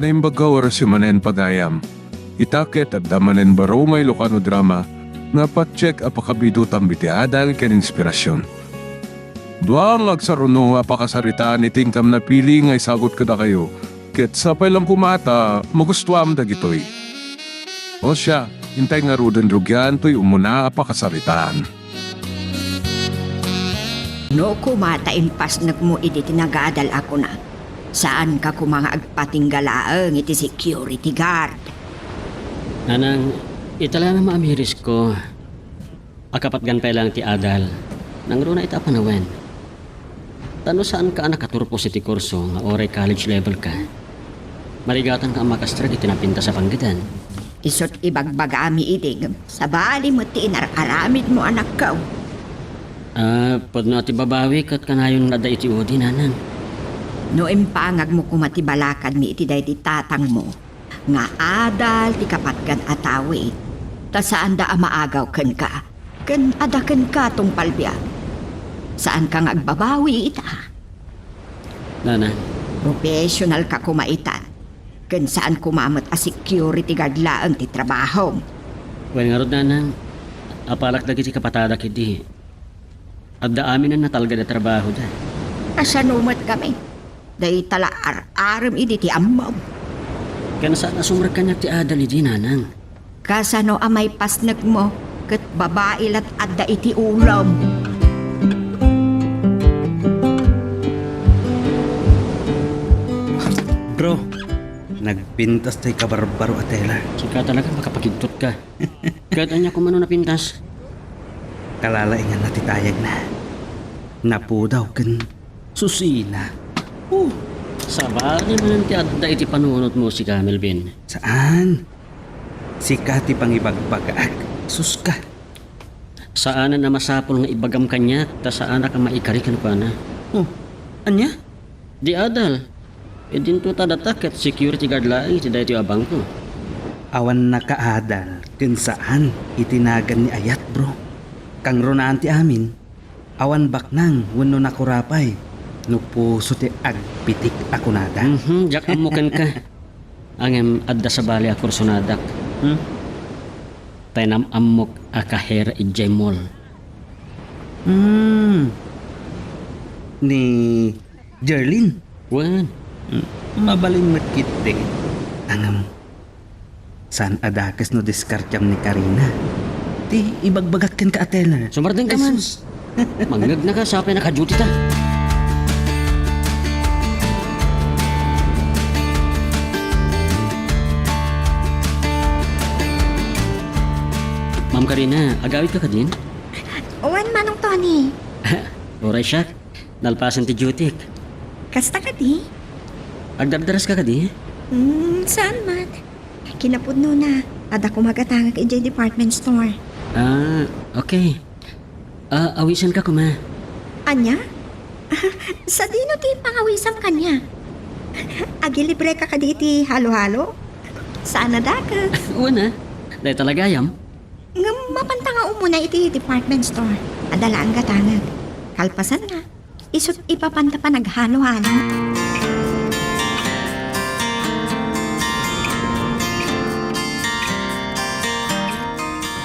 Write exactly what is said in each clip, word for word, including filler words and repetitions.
Naimbag a oras manen pagayam. Ita ket adda manen baro nga Ilocano drama nga pattiek a pakabidutam iti adal ken inspirasion. Dua nga agsaruno a pakasaritaan iti inkam napili nga isagut kadakayo, ket sapay lang koma ta magustuam dagitoy. O siya, intay ngaruden rugian toy umuna a pakasaritaan. No koma ta impasnekmo idi ti nagadal a kuna, saanka koma nga agpatingga laeng iti security guard. Nanang, ita laeng a maamirisko. Akapatgan pay laeng ti adal. Nangruna ita a panawen. Ta no saanka a nakaturpos iti kurso nga uray college level ka, marigatanka a makastrek iti napintas a panggedan. Isut' ibagbagami idi, ngem sabali met ti inar-aramidmo, anakko. Ah, pudno a ti babawi ket kanayon nga adda iti udi, nanang. No impangagmo koma ti balakadmi iti daydi tatangmo, nga adal ti kapatgan a tawen, ta saanda a maagaw kenka, ken adda kenka tungpal biag. Saanka nga agbabawi ita. Nanang. Professional ka koma ita, ken saan koma met a security guard laeng ti trabahom. Wen ngarud, nanang, apalak dagiti kapatadak idi. Adda aminen natalged a trabahoda. Kasano met kami? Dayta la ar-arem idi ti ammom. Ken saan a sumrek kaniak ti adal idi, nanang. Kasano a maipasnekmo ket babai la't adda iti ulom? Bro, nagpintas tay kabarbaro a teller. Sika talaga makapakigtot ka. Ket ania koma no napintas? Kalalainganna ti tayagna. Napudaw ken susina. Oh, sabali manen ti adda iti panunotmo, sika, Melvin. Saan? Sika ti pangibagbagaak. Suska. Saanen a masapul nga ibagam kaniak ta saanak a maikari kenkuana. Oh, ania? Di adal. Idinto ta data ket security guard laeng iti daytoy a bangko. Awan nakaadal ken saan iti nagan ni ayat, bro. Kangrunaan ti amin, awan baknang wenno nakurapay no puso ti agpitik a kunada. Mhm, diak ammo kenka. Ngem adda sabali a kursonadak. Hmm? Tay nam-ammok a kahera idiay mall. Hmm. Ni Jerlin? Wen. Hmm. Mabalin met ketdi. Ngem, saan a dakes no diskartiam ni Karina? Ti ibagbagak kenka a teller. Sumardeng ka man. Jesus. Mangngegna ka, sapay naka-duty ta. Ma'am Karina, agawid ka kadin? Wen, Manong Tony. Uray siak, nalpasen ti dutyk. Kasta kadi? Agdardaras ka kadi? Hmm, saan met? Kinapudnona, adda koma gatangek idiay department store. Ah, okay. Ah, awisanka koma. Ania? Sadino ti pangawisam kaniak? Agilibreka kadi iti halo-halo? Saan a dakes. Wen a. Dayta la gayam. Ngem mapanta nga umuna iti department store. Adda laeng gatangek. Kalpasanna, isut' ipapanta panaghalo-halo.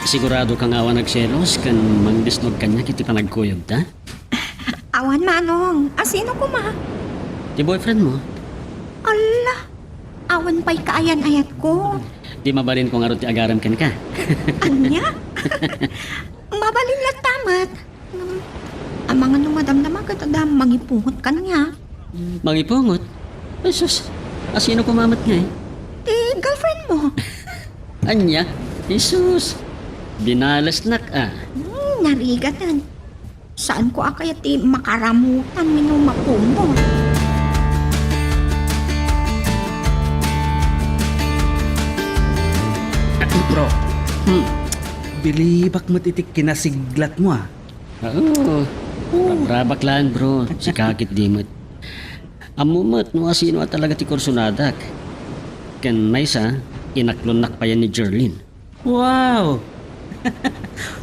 Sigurado ka nga awan agselos ken mangdisnog kaniak iti panagkuyogta? Awan, Manong. A sino koma? Ti boyfriend mo. Alla, awan pay kaayan-ayatko. Di mabalinko ngarud ti agarem kenka. Ania? Mabalin latta met. Ngem, amangan no madamdama ket adda mangipungot kaniak. Mangipungot? Ay, sus, a sino koma met ngay? Ti girlfriend mo. Ania? Jesus, binalesnak a. Hmm, narigaten. Saanko a kayat ti makaramutan wenno mapungot? Bro, hmm, bilibak met iti kinasiglatmo a. Oo. Oo. Rabrabak laeng, bro. Sika ketdi met. Ammom met no asino a talaga ti kursonadak. Ken maysa, inaklonnak payen ni Jerlin. Wow!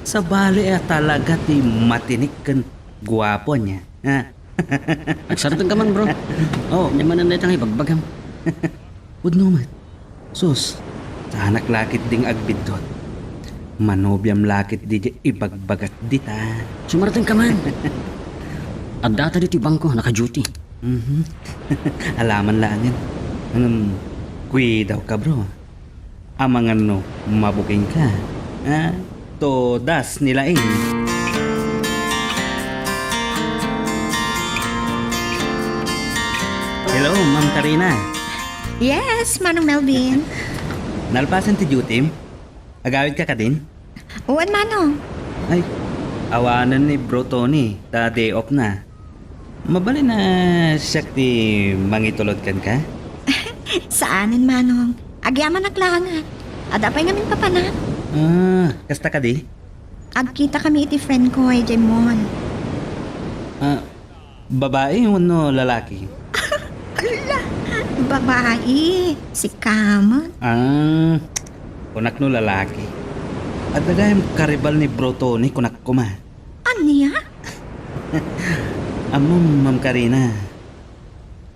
Sabali a talaga ti matinik ken guapo, ania? Ha? Agsardengka man, bro. Oh. Ania manen dayta nga ibagbagam? Pudno met. Sus, saanak la ketdin nga agbiddut. Manobiam la ketdi diay ibagbagak dita. Sumartengka man. Addata ditoy bangko, naka-duty. Mhm. Alaman laengen. Ngem, kuidawka, bro. Amangan no mabukingka. Ah, todas ni laing. Hello, Ma'am Karina. Yes, Manong Melvin. Nalpasen ti duty-m? Agawidka kadin? Wen, Manong. Ay, awanen ni Bro Tony, ta day off na. Mabalin a siak ti mangitulod kenka? Saanen, Manong. Agyamanak laengen. Adda pay ngamin papanak. Ah, kasta kadi? Agkitakami iti friend ko idiay mall. Ah, babae wenno lalaki? Ala, babae. Sika met. Ah, kunak no lalaki. Adda gayam karibal ni Bro Tony, kunak koma. Ania? Ammom, Ma'am Karina,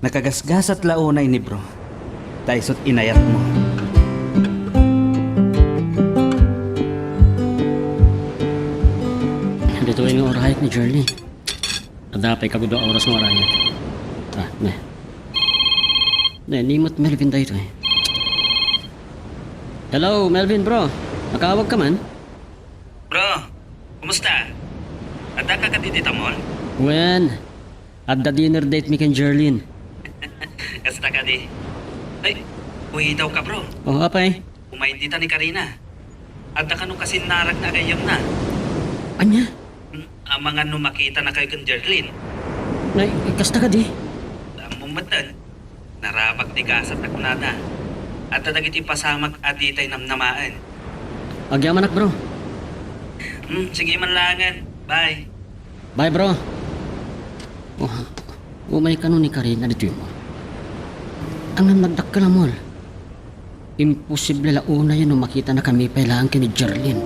nakagasgasat la unay ni Bro, ta isut' inayatmo. Ditoy nga urayek ni Jerlyn. Adda pay kagudua oras nga urayek. Ah, ne. Ne, ni met Melvin daytoy. Hello, Melvin, bro. Nakaawagka man? Bro, kumusta? Addaka kadi dita mall? Wen, adda dinner date mi ken Jerlyn. Kasta kadi. Ay, kuidawka, bro. Oh, apay? Umay dita ni Karina. Adda kano kasinnaragna a gayyemna. Ania? Hmm, amangan no makitanakayo ken Jerlyn. Nay, kasta kadi? Ammom metten. Narabak ti gasat a kunada. Adda dagiti pasamak a ditay namnamaen. Agyamanak, bro. Hmm, sige man laengen. Bye. Bye, bro. Oh, umay kano ni Karina ditoy mall. Ngem nagdakkel a mall. Imposible la unayen no makitanakami pay laeng ken ni Jerlyn.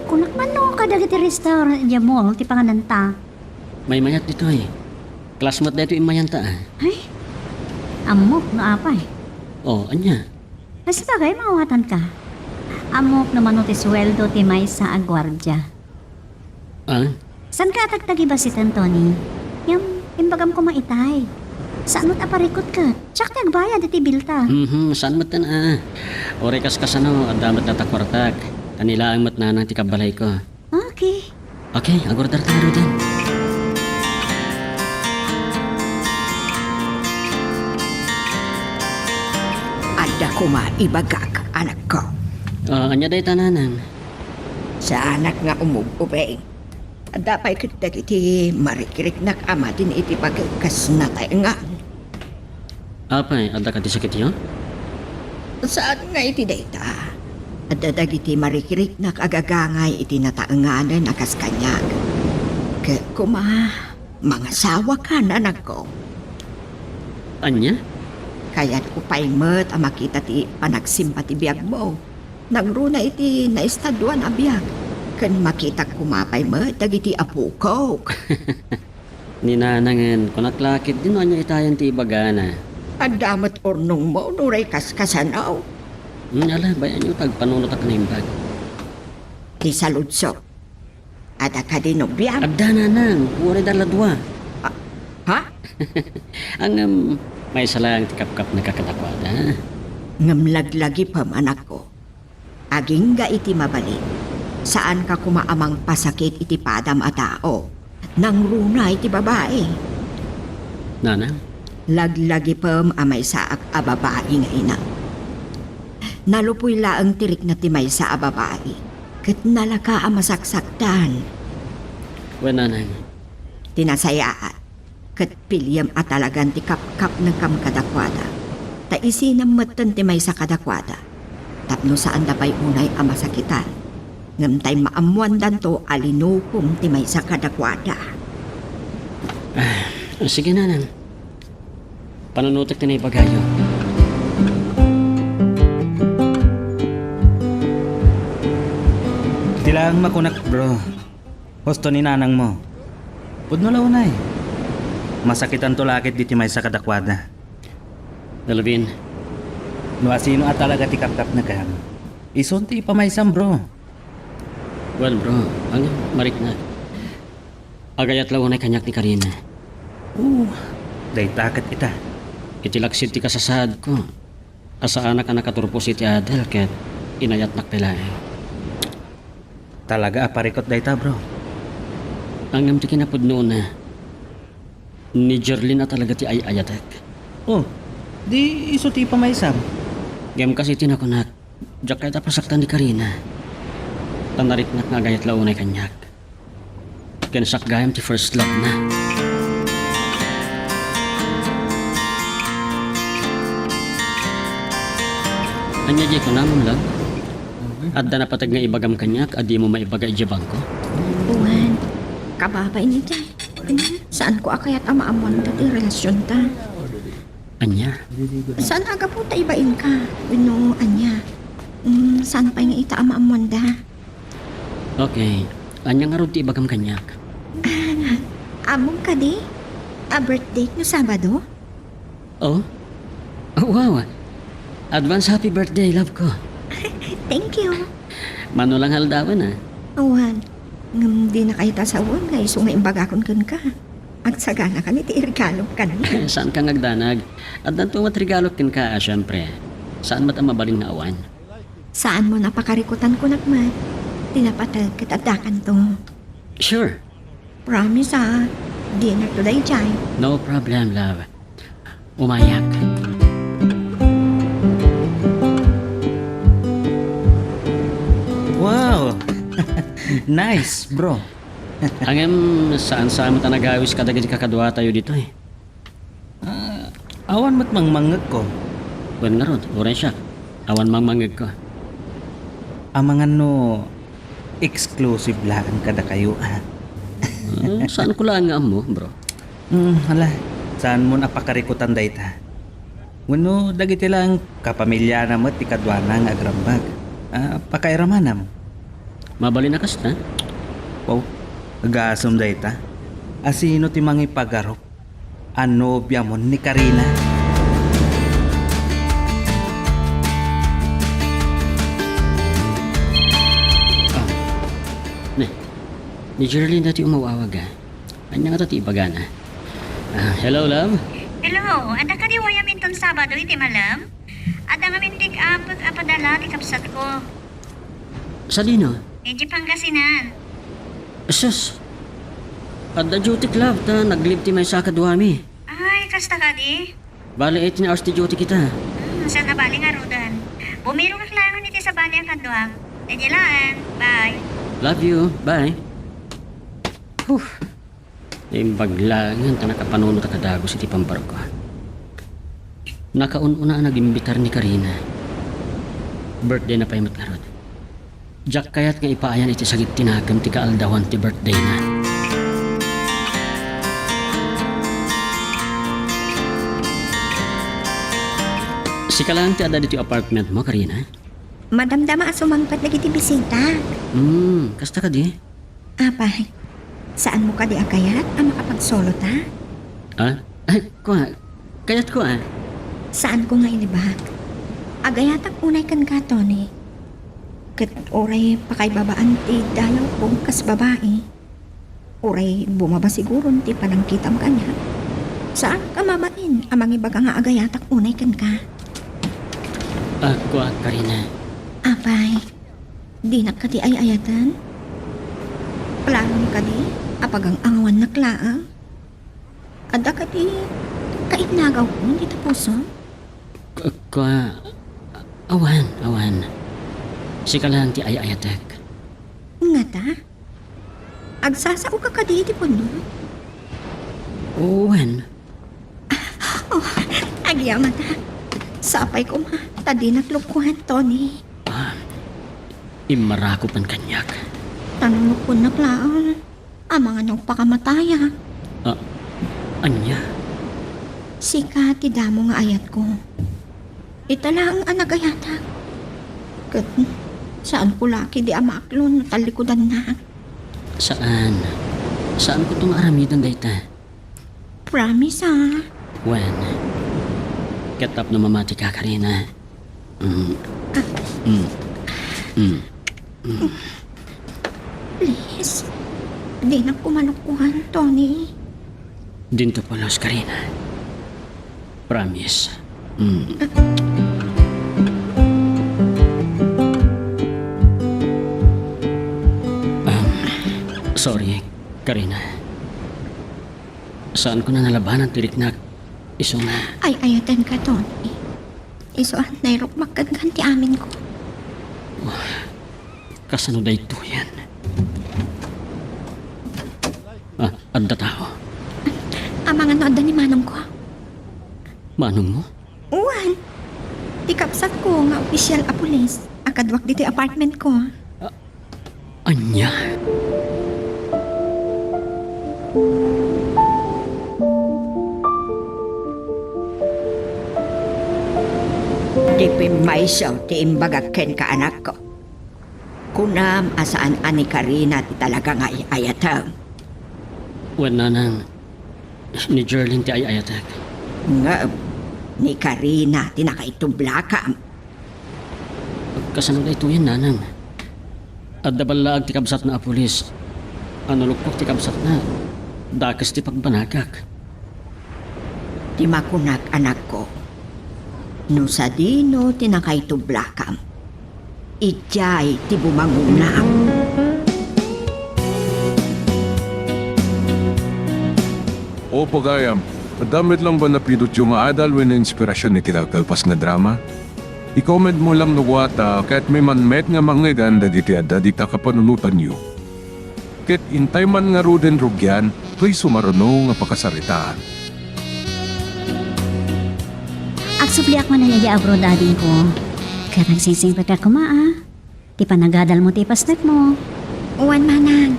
Kunak man no kadagiti restaurant idiay mall ti pangananta. Maymayat ditoy. Class met daytoy immayanta, ah. Ay, ammok no apay. Oh, ania? Ay, sabagay, maawatanka. Ammok no mano ti sueldo ti maysa a guardia. Ah? Saanka a tagtagibasiten, Tony? Ngem, imbagam koma itay. Saan met a parikut ket. Siak ti agbayad iti bilta. Mhm, saan met ten, ah. Uray kas kasano, adda met data kuartak. Kanilaeng met nanang ti kabbalayko. Okay. Okay, agurdarta ngaruden. Adda koma ibagak, anakko. Ah, ania dayta, nanang? Saanak nga umub-ubing. Adda pay ket dagiti marikiriknak a madin iti bagik kas nataengan. Apay, adda kadi sakityo? Saan nga iti dayta. Adda dagiti marikiriknak a gagangay iti nataenganen a kas kaniak. Ket koma, mangasawakan, anakko. Ania? Kayatko pay met a makita ti panagsimba ti biagmo. Nangruna iti naestaduan a biag, ken makitak koma pay met dagiti apokok. Ni nanangen, kunak la ketdi no ania itayen ti ibagana. Adda met urnongmo, no uray kas kasano. Hmm, ala, bay-anyo ta agpanunotak naimbag. Ti saludso. Adda kadi nobiam? Adda, nanang, uray da la dua. Ah, ha? Ngem, maysa laeng ti kapkapnaka kadakuada. Ngem laglagipem, anakko. Agingga iti mabalin, saanka koma a mangpasakit iti padam a tao. Nangruna iti babai. Nanang? Laglagipem a maysaak a babai nga ina. Nalupoy laeng ti rikna ti maysa a babai, ket nalaka a masaksaktan. Wen, nanang. Ti nasayaat, ket piliem a talagan ti kapkapnekam kadakuada, ta isinam metten ti maysa kadakuada, tapno saanda pay unay a masakitan, ngem tay maammoandanto a linukom ti maysa kadakuada. Ah, sige, nanang. Panunotek ti naibagayo. Ang makunak, bro. Husto ni nanangmo. Pudno la unay. Masakitanto la ket ditoy maysa kadakuada. Delvin, no asino a talaga ti kapkapnekem, isun ti ipamaysam, bro. Well, bro, ang marikna. Agayat la unay kaniak ni Karina. Oh, dayta ket ita. Iti laksid ti kasasaadko, a saanak a nakaturpos iti adal ket inayatnak pay laeng. Talaga a parikut dayta, bro. Ngem ti kinapudnona, ni Jerlin a talaga ti ay-ayatek. Oh, di isu ti ipamaysam. Ngem kas iti nakunak, diak kayat a pasaktan ni Karina. Ta nariknak nga agayat la unay kaniak. Ken siak gayam ti first love na. Ania diay kunam, love? Adda napateg nga ibagam kaniak a dimo maibaga idiay bangko? Wen, kababain iti. Saanko a kayat a maammoanda ti relasionta. Ania? Saan a gapu ta ibainka wenno ania? Mm, saan pay nga ita a maammoanda? Okay. Ania ngarud ti ibagam kaniak? Ah, ammom kadi a birthday no Sabado? Oh? Oh, wow. Advance happy birthday, love ko. Thank you. Mano lang aldawen, ah. Awan. Ngem dinaka ita sawen nga isu nga imbagakon kenka. Agsaganaka iti regalok kaniak. Saanka nga agdanag. Addanto met regalok kenka, ah, siempre. Saan met a mabalin nga awan. Saanmo a pakarikutan, kunak met. Ti napateg ket addakanto. Sure. Promise, ah. Dinakto daydiay. No problem, love. Umayak. Wow! Nice, bro. Ngem, saan sa met a nagawis kadagiti kakaduatayo ditoy? Ah, awan met mangmangngegko. Wen ngarud, uray siak. Awan mangmangngegko. Amangan no exclusive laeng kadakayo, ah. Ah, saanko laeng nga ammo, bro. Hmm, hala, saanmon a pakarikutan dayta? Wenno dagiti laeng kapamiliana met ti kaduana nga agrambag? Ah, pakairamanam. Mabalin a kasta? Wow, agasem dayta. Asino ti mangipagarup a nobiamon ni Karina? Ah, ne, ni Jerlin dati umaw-awag, ah. Ania ngata ti ibagana? Ah, hello, love? Hello, adda kadi umayaminton Sabado iti malem? Adda ngamin pick up a padala ti kabsatko. Sadino? Idiay Pangasinan. Sus! Adda duty, love, ta nag-leave ti maysa a kaduami. Ay, kasta kadi? Bale, eighteen hours ti duty kita. Hmm, saan a bale ngaruden. Bumirok laengen iti sabali a kaduak. Daydiay laeng. Bye. Love you. Bye. Huh. Naimbag laengen ta nakapanunot a kadagus iti pambarko. Nakaun-una a nag-imbitar ni Karina. Birthday na pay met ngarud. Diak kayat nga ipaayan iti sagid ti nakem ti kaaldawan ti birthday na. Sika laeng ti adda ditoy apartment mo, Karina? Madamdama a sumangpet dagiti bisita. Hmm, kasta kadi? Apay, saanmo kadi a kayat a makapagsolo ta? Ah? Ay, kua, kayatko, ah. Saanko nga inibag. Agayatak unay kenka, Tony. Ket uray pakaibabaan ti dayawko kas babai, uray bumaba siguron ti panangkitam kaniak, saanka mabalin a mangibaga nga agayatak unay kenka. Ah, kua, Karina. Apay, dinak kadi ay-ayaten? Planom kadi a pagang-angawannak laeng? Adda kadi kainnagawko dita pusom? K-, kua, awan, awan. Sika laeng ti ay-ayatek. Ngata? Agsasaoka kadi iti pudno? Wen. Oh, agyamanak. Sapay koma, ta dinak lukkuan, Tony. Ah, immarakupen kaniak. Ta no lukkuennak laeng, amangan no pakamataya. Ah, ania? Sika ti damo nga ayatko. Ita laeng a nagayatak. Ket Saanko la ketdi a maaklon no tallikudannak. Saan. Saanko to nga aramiden dayta. Promise, ah. Wen, ket tapno mamatika, Karina. Mm. Mm. Mm. Mm. Please, dinak kumalukuan, Tony. Dinto pulos, Karina. Promise. Mm. Um, sorry, Karina. Saanko a nalabanan ti riknak, isu nga. Ay-ayatenka, Tony. Isu a nairukmak kenka ti aminko. Kasano daytoyen? Ah, adda tao. Amangan no adda ni manongko. Manongmo? Wen. Ti kabsatko nga opisyal a pulis a kaduak ditoy apartmentko. Ah, ania? Ti pimmayso ti imbagak kenka, anakko. Kunam a saan a ni Karina ti talaga nga ay-ayatem. Wen, nanang, ni Jerlin ti ay-ayatek. Ngem, ni Karina ti nakaitublakam. Kasano daytoyen, nanang? Adda ballaag ti kabsatna a pulis. Ano, lukkok ti kabsatna. Dakes ti pagbanagak. Ti makunak, anakko, no sadino ti nakaitublakam, idiay ti bumangonam. O, pagayam, adda met laeng ba napidutyo nga adal wenno inspirasion iti nakalpas nga drama? I-comment mo lang no kua ta ket mapan met nga mangngegan dagiti adda dita kapanunotanyo. Ket intay man ngaruden rugian toy sumaruno nga pakasaritaan. Agsubliak man aya idiay abroad, adingko. Ket agsisingpet koma, a. Ti panagadalmo ti ipasnekmo. Wen, manang.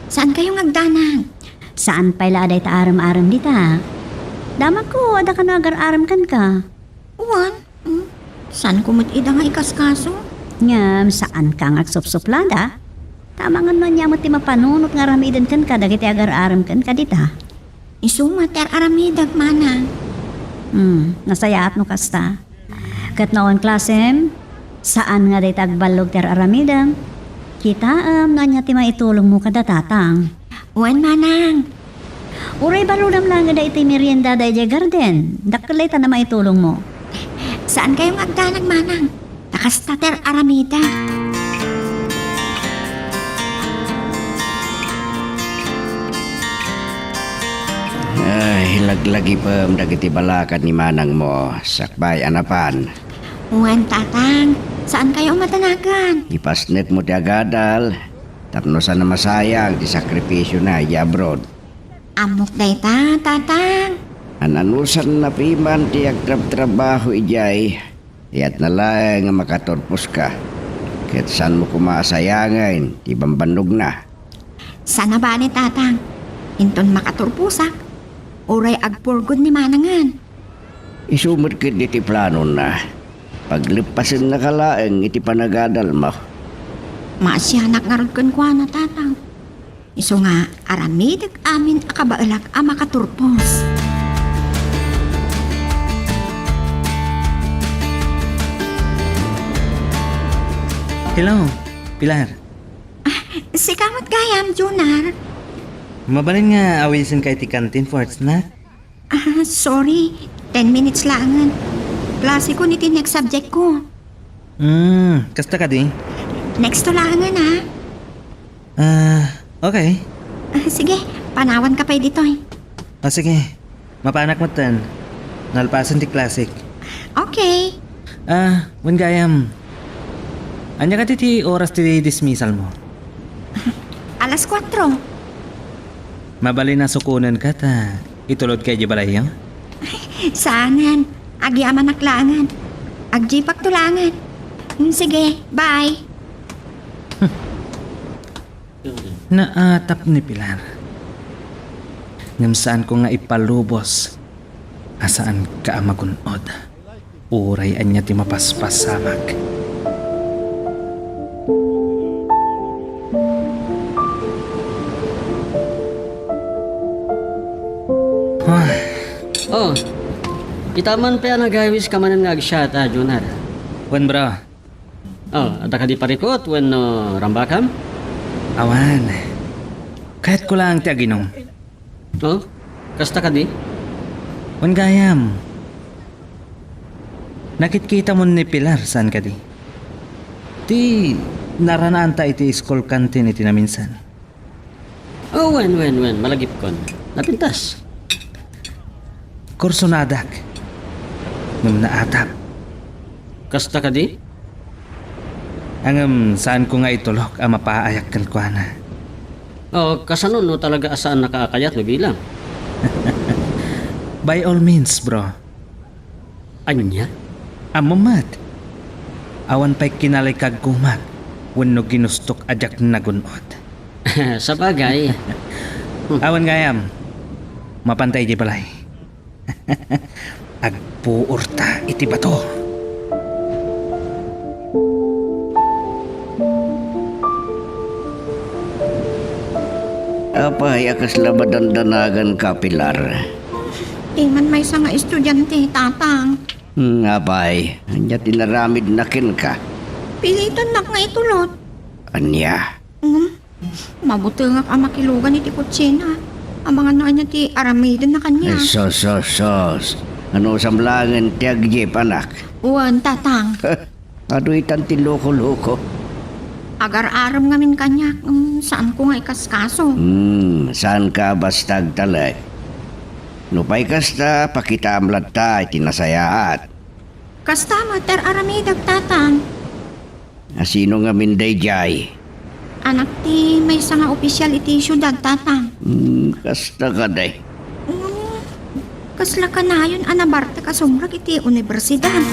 Saankayo nga agdanag? Saan pay la a dayta arem-arem dita. Damagko, adda kano agar-arem kenka. Wen, hmm, saanko met ida nga ikaskaso? Ngem, saanka nga agsupsuplada? Ta amangan no ania met ti mapanunot nga aramiden kenka dagiti agar-arem kenka dita. Isu met ti ar-aramidek, manang. Hmm, nasayaat no kasta. Ket no awan klasem, saan nga dayta agballog ti ar-aramidem. Kitaem no ania ti maitulongmo kada tatang. Wen, manang. Uray baludam laeng ida iti meriendada idiay garden. Dakkel dayta a maitulongmo. Saankayo nga agdanag, manang. Ta kasta ti ar-aramida. Ay, laglagipem dagiti balakad ni manangmo, sakbay a napan. Wen, tatang, saankayo a madanagan? Ipasnekmo ti agadal, tapno saan a masayang ti sakripisiona idiay abroad. Ammok dayta, tatang. An-anusanna piman ti agtrabtrabaho idiay, yatna laeng a makaturposka, ket saanmo koma a sayangen ti bambannogna. Saan a bale, tatang. Inton makaturposak, uray agpurgod ni manangen. Isu met ketdi ti planona. Pagleppasennaka laeng iti panagadalmo. Maasianak ngarud kenkuana, tatang. Isu nga aramidek amin a kabaelak a makaturpos. Hello, Pilar. Ah, sika met gayam, Junar. Mabalin nga awisenka iti canteen for snack? Ah, sorry. Ten minutes laengen. Klase ko iti next subject ko. Hmm, kasta kadi? Next to laengen, ah. Ah, okay. Ah, sige, panawanka pay ditoy. Ah, sige. Mapanak metten. Nalpasen ti klasek. Okay. Ah, wen gayam. Ania kadi ti oras ti dismissalmo? Alas kuatro. Mabalin a sukonenka ta itulodka idiay balayyo? Saanen. Agyamanak laengen. Agjipakto laengen. Hmm, sige, bye. Naatap ni Pilar. Ngem saanko nga ipalubos a saanka a magun-od. Uray ania ti mapaspasamak. Taman pay a nagawiska manen nga agsiat a, Junar. Wen, bro. Oh, adda kadi parikut wenno rambakam? Awan. Kayatko laeng ti aginom. Oh? Kasta kadi? Wen gayam. Nakitkitamon ni Pilar, saan kadi? Ti naranaanta iti school canteen iti naminsan. Oh, wen, wen, wen, malagipkon. Napintas. Kursonadak. Ngem naatap. Kasta kadi? Ngem saanko nga itulok a mapaayak kenkuana. Oh, kasano no talaga a saannaka a kayat no bilang? By all means, bro. Ania? Ammom met. Awan pay kinalay kaggumak wenno ginustok a diak nagun-ot. Sabagay. Awan gayam. Mapanta idiay balay. Agpuorta iti bato. Apay a kasla madandanaganka, Pilar? Ti man maysa nga estudiante, Tatang. Hmm, apay, ania ti naramidna kenka? Pilitannak nga itulot. Ania? Hmm, mabutengak a makilugan iti kutsina. Amangan no ania ti aramidenna kaniak. Ay, sos, sos, sos. Anusam laengen ti agyep, anak? Wen, Tatang. Adu itan ti loko-loko. Agar-arem ngamin kaniak, mm, saanko nga ikaskaso. Hmm, saanka basta agtalek. Nupay kasta, pakitaam latta iti nasayaat. Kasta met ti ar-aramidek, Tatang. A, sino ngamin daydiay? Anak ti maysa nga opisial iti siudad, Tatang. Hmm, kasta kadi. Hmm, kasla kanayon a nabartek a sumrek iti universidad.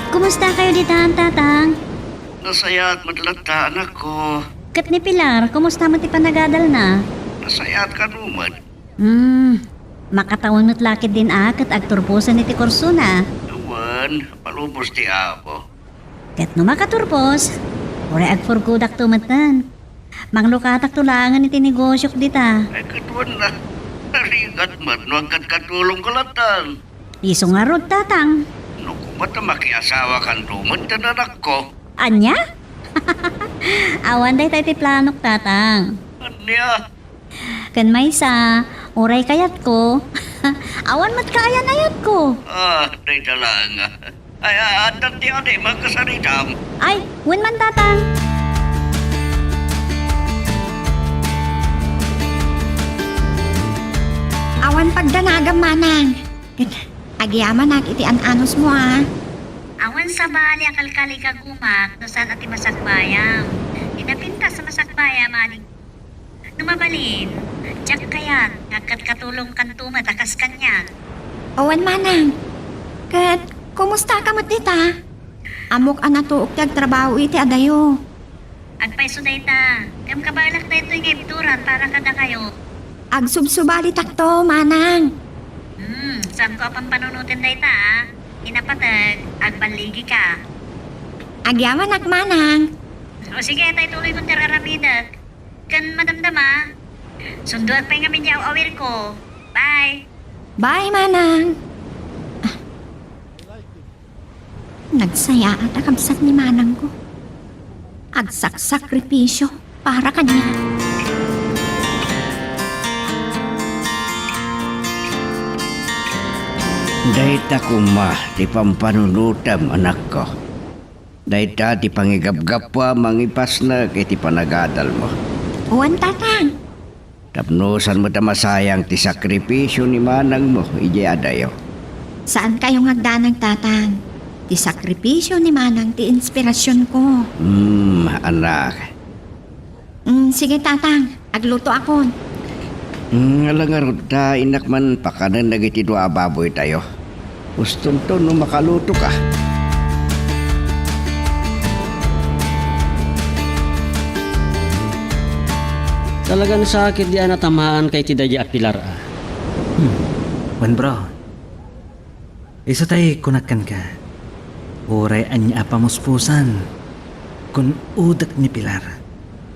Kumusta kayo ditan, Tatang? Nasayaat met latta, anakko. Ket ni Pilar, kumusta met ti panagadalna? Nasayaat kano met. Hmm, makatawen met la ketdin a ket agturposen iti kursona. Wen, palubos ti Apo. Ket no makaturpos, uray agpurkodakto metten. Manglukatakto laengen iti negosiok dita. Ay, ket wen, narigat met no agkadkatulongko lattan. Isu ngarud, Tatang. No koma ta makiasawakanto metten, anakko. Ania? Awan dayta iti planok, Tatang. Ania? Ken maysa, uray kayatko, awan met kaayan-ayatko. Ah, dayta laeng. Ay, a-, adda ti adi, makasaritam. Ay, wen man, Tatang. Awan pagdanagam, Manang. Agyamanak iti an-anusmo, a. Awan sabali a kalkali kaggumak no saan a ti masakbayam. Ti napintas a masakbayam, adik. No mabalin, diak kayat nga agkadkatulongkanto met a kas kaniak. Awan, Manang. Ket, kumusta ka met dita? Ammok a natuok ti agtrabaho iti adayo. Agpayso dayta, ngem kabaelak daytoy nga ibturan para kadakayo. Agsubsubalitakto, Manang. Hmm, saanko a pampanunoten dayta, a. Ti napateg, agballigika. Agyamanak, Manang. O sige, ta ituloyko ti ar-aramidek. Ken madamdama, sunduak pay ngamin diay aw-awirko. Bye. Bye, Manang. Nagsayaat a kabsat ni manangko. Agsaksakripisyo para kaniak. Dayta koma ti pampanunotem, anakko. Dayta ti pangigapgapua a mangipasnek iti panagadalmo. Wen, Tatang. Tapno saan met a masayang ti sakripisio ni manangmo idiay adayo. Saankayo nga agdanag, Tatang. Ti sakripisio ni manang ti inspirasionko. Hmm, anak. Mm, sige, Tatang. Aglutoakon. Mm, ala ngarud ta innak man pakanen dagiti dua a baboytayo. Ustonto no makalutoka. Talagan sakit di a natamaanka iti daydi a Pilar, a. Hmm. Wen, bro. Isu tay kunak kenka, uray ania a pamuspusan, kun-odek ni Pilar.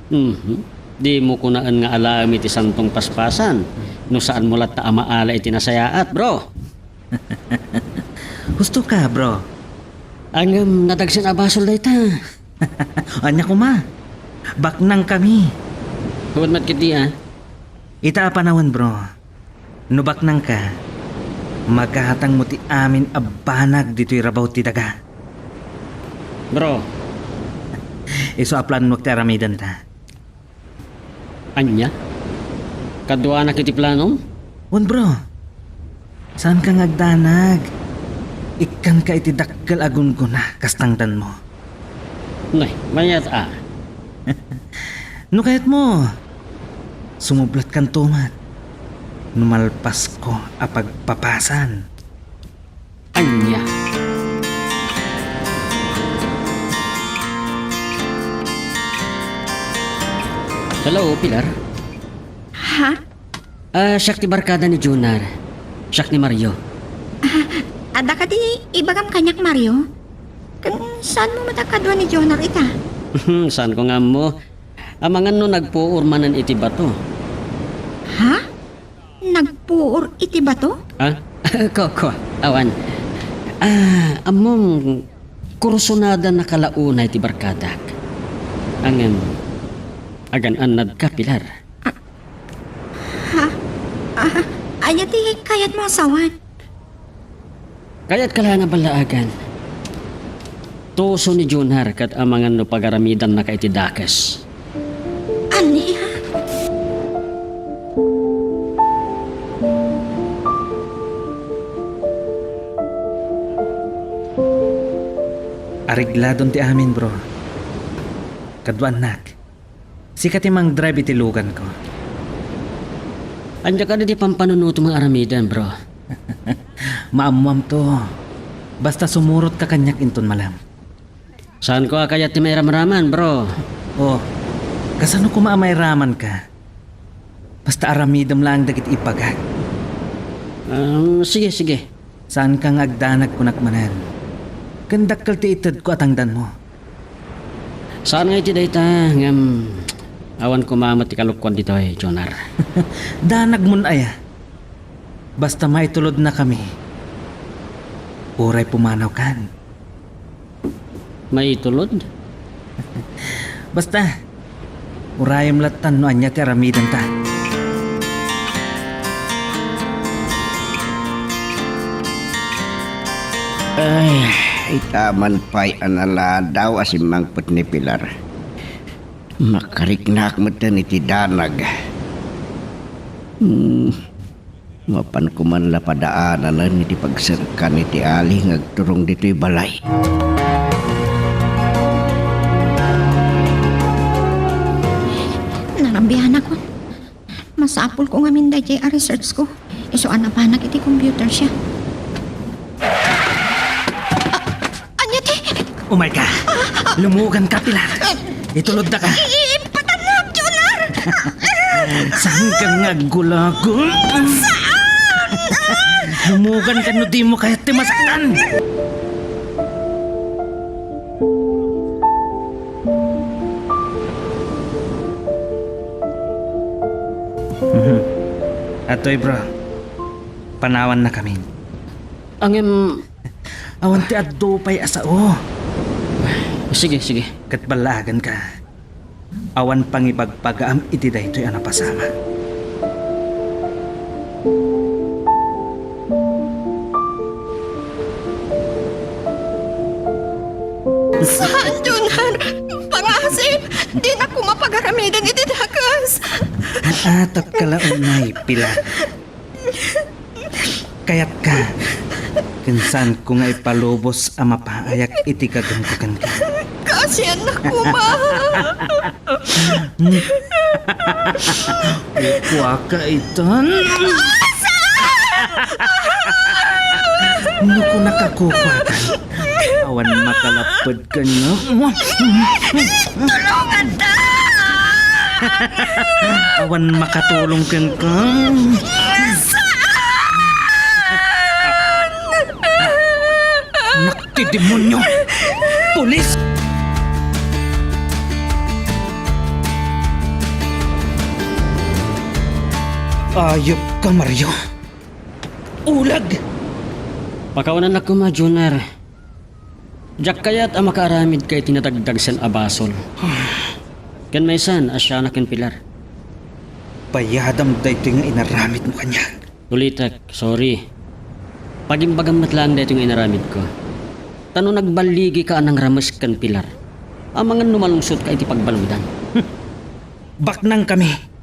Mhm. Dimo kunaen nga alaem iti santong paspasan no saanmo latta a maala iti nasayaat, bro. Husto ka, bro. Ngem nadagsen a basol dayta. Ania koma? Baknangkami. Wen met ketdi, a. Ita a panawen, bro. No baknangka, magatangmo ti amin a banag ditoy rabaw ti daga. Bro. Isu a planuak ti aramidenta. Ania? Kaduanak iti planom? Wen, bro. Saanka nga agdanag. Ikkanka iti dakkel a gunggona, kas tangdanmo. Nay, mayat a. No kayatmo, sumublatkanto met no malpasko a pagpapasan. Ania? Hello, Pilar? Ha? Ah, siak ti barkada ni Junar. Siak ni Mario. Ah, adda kadi ibagam kaniak, Mario? Ken saanmo met a kadua ni Junar ita? Saanko nga ammo. Amangan no nagpuor manen iti bato. Ha? Nagpuor iti bato? Ah? Kua, kua. Awan. Ah, ammom, kursunada nakalauna iti barkadak. Ngem, agan-annadka, Pilar. Ah, ha? Ah, ania ti kayatmo a sawen? Kayatka laeng a ballaagan. Tuso ni Junar ket amangan no pagaramidannaka iti dakes. Ania? Aregladon ti amin, bro. Kaduanak. Sika ti mangdrive iti luganko. Ania kadi ti pampanunotom nga aramiden, bro? Maammoamto. Basta sumurotka kaniak inton malem. Saanko a kayat ti mairamraman, bro. Oh, kasano koma a mairamanka? Basta aramidem laeng dagiti ibagak. Um, sige, sige. Saanka nga agdanag kunak manen. Ken dakkel ti itedko a tangdanmo. Saan nga iti dayta, ngem awan koma met ti kalokuan ditoy, Jonar. Danagmon aya? Basta maitulodnakami. Uray pumanawkan. Maitulod? Basta, urayem lattan no ania ti aramidenta. Ay, ita man pay a naladaw a simmangpet ni Pilar. Makariknak metten iti danag. Hmm. Mapan koman la padaananen iti pagserkan iti ali nga agturong ditoy balay. Narabianakon. Masapulko ngamin daydiay a researchko. Isu a napanak iti computer siya. Ania ti? Umayka. Lumuganka, Pilar. Itulodka. I-, ipatannak, Jonar! Saanka nga aggulagul? Saan? Lumuganka no dimo kayat ti masaktan. Mhm. Atoy, bro. Panawannakamin. Ngem, awan ti adu pay a sao. Sige, sige. Ket ballaaganka. Awan pangibagbagaam iti daytoy a napasamak. Saan, Jonar? Pangasip, dinak koma pagaramiden iti dakes. Aatapka la unay, Pilar. Kayatka, ken saanko nga ipalubos a mapaayak iti gagumko kenka. Kaasiannak koma. Kukuaka itan. No kunaka kukuakan, awan makalapped kaniak. Tulonganta! Awan makatulong kenka. Saan? Anak ti demonyo! Pulis! Ayupka, Mario. Ulag! Pakawanannak koma, Junior. Diak kayat a makaaramidka iti nadagdagsen a basol. Ken maysan a siak ken Pilar. Bayadam daytoy nga inaramidmo kaniak. Ulitek, sorry. Pagimbagam met laeng daytoy nga inaramidko. Ta no nagballigika a nangrames ken Pilar, amangan no malungsotka iti pagbaludan. Baknangkami.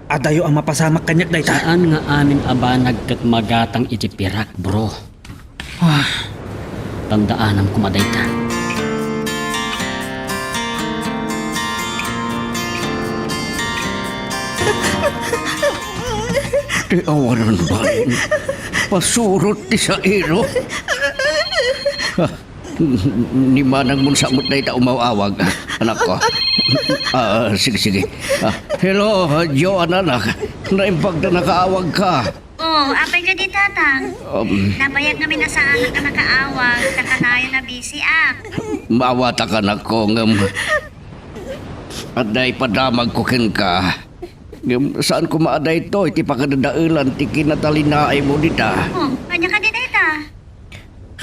Adayo a mapasamak kaniak dayta. Saan nga amin a banag ket magatang iti pirak, bro. Ah. Tandaanam koma dayta. Ti awanan balin, pasurot ti sairo. Ah, ni manangmon sa met dayta umaw-awag, anakko. Ah, sige, sige. Ah, hello, Joanna, anak. Naimbag ta nakaawagka. Oh, apay kadi, Tatang? Um, Nabayag ngamin a saanak a nakaawag, ta kanayon a busy ak. Maawatak, anakko, ngem adda ipadamagko kenka. Ngem saan koma a daytoy ti pakadadaelan ti kinatalinaaymo dita. Oh, ania kadi dayta?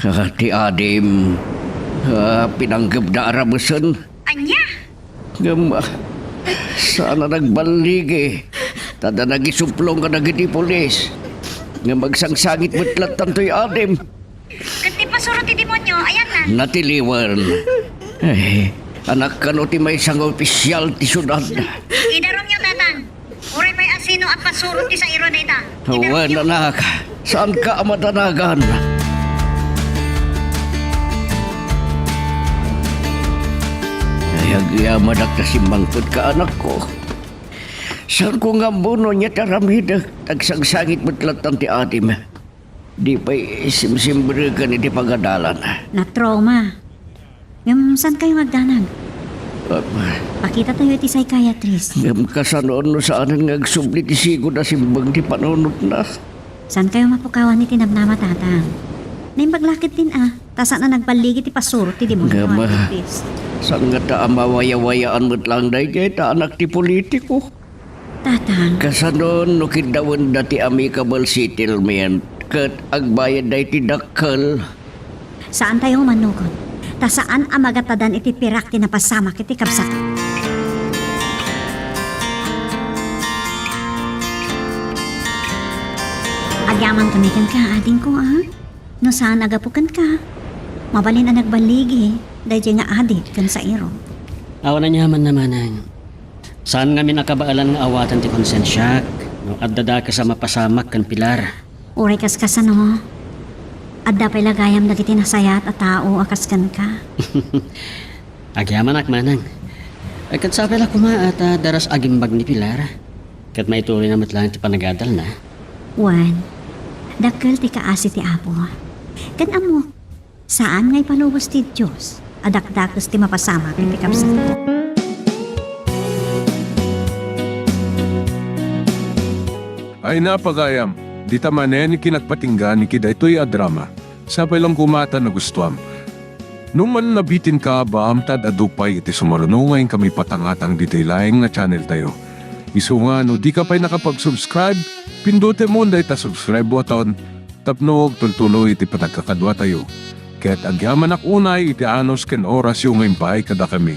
Ah, ti adim, ah, pinanggebda a ramesen. Ania? Ngem, ah, saan a nagballigi. Ta adda nagisumplong kadagiti pulis. Ngem agsangsangit met lattan toy adim. Ket ti pasuro ti demonio, ayanna. Natiliwen. Ay, anak, kano ti maysa nga opisyal ti siudad. Idarumyo, Tatang. Uray pay a sino a pasuro ti sairo dayta. Wen, anak, saanka a madanagan. Ay, agyamanak ta simmangpetka, anakko. Saanko nga ammo no ania ti aramidek, ta agsangsangit met lattan ti adim. Di pay simsimreken iti pagadalan. Na-trauma. Ngem saankayo nga agdanag? Ah, Pakitatayo iti psychiatrist. Ngem kasano no saanen nga agsubli ti sigud a simbeng ti panunotna? Saankayo mapukawan iti namnama, Tatang. Naimbag la ketdin a, ta saan a nagballigi ti pasuro ti demonio. Ngem, ah, Beatriz, saan ngata a mawayawayaan met laeng daydiay ta anak ti politiko? Tatang. Kasano no kiddawenda ti amicable settlement ket agbayadda iti dakkel? Saantayo manugot, ta saan a magatadan iti pirak ti napasamak iti kabsat. Agyamankami kenka, adingko, a? No saan a gapu kenka, mabalin a nagballigi daydiay nga adik ken sairo. Awan aniamanna, manang. Saan ngamin a kabaelan nga awaten ti konsensiak no adda dakes a mapasamak ken Pilar. Uray kas kasano, adda pay la gayam dagiti nasayaat a tao a kas kenka. Agyamanak, manang. Eh, ket sapay la koma a ta daras agimbag ni Pilar. Ket maituloyna met laeng ti panagadalna. Wen, dakkel ti kaasi ti Apo. Ken ammok, saan nga ipalubos ti Dios a dakdakes ti mapasamak iti kabsat. Ay, napagayam, dita manen ti kinagpatinggaan iti daytoy a drama. Sapay lang koma ta nagustuam. No man nabitinka, baam ta ad-adu pay iti sumaruno nga inkami patangatang ditoy laeng nga channel tayo. Isu nga no dika pay nakapag-subscribe, pindutem dayta subscribe button tapno agtultuloy iti panagkakaduatayo. Ket agyamanak unay iti anus ken orasyo nga impaay kadakami.